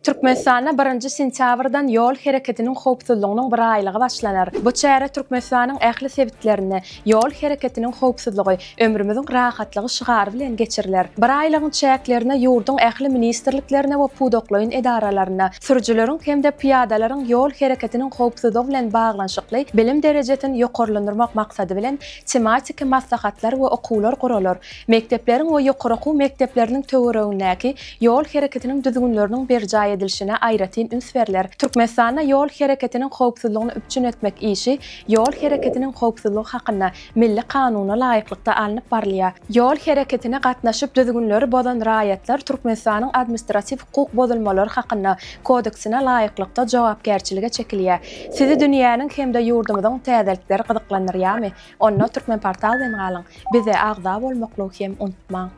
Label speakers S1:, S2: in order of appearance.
S1: Türkmenistanda birinji sentýabrdan ýol hereketiniň howpsuzlygynyň biraýlygy başlanar. Bu çäre Türkmenistanyň ähli sebitlerinde Ýol hereketiniň howpsuzlygy, ömrümiziň rahatlygy şygary bilen geçiriler. Biraýlygyň çäklerinde ýurduň ähli ministrliklerinde we pudaklaýyn edaralarynda sürüjileriň hem-de pyýadalaryň ýol hereketiniň howpsuzlygy bilen baglanyşykly bilim derejesini ýokarlandyrmak maksady bilen tematiki maslahatlar we okuwlar guralar. Mekdepleriň we ýokary okuw mekdepleriniň töweregindäki ýol hereketiniň düzgünleriniň berjaý edilişine aýratyn üns berler. Türkmenistanda ýol hereketiniň howpsuzlygyny üpjün etmek işi Ýol hereketiniň howpsuzlygy hakynda milli Kanuna laýyklykda alnyp barylýar. Ýol hereketine gatnaşyp düzgünleri bozan raýatlar Türkmenistanyň Administratiw hukuk bozulmalary hakynda Kodeksine laýyklykda jogapkärçilige çekilýär. Sizi dünýäniň hem-de ýurdumyzyň täzelikleri gyzyklandyrýarmy? Onda Türkmenportal bilen galyň! Bize agza bolmaklygy hem unutmaň!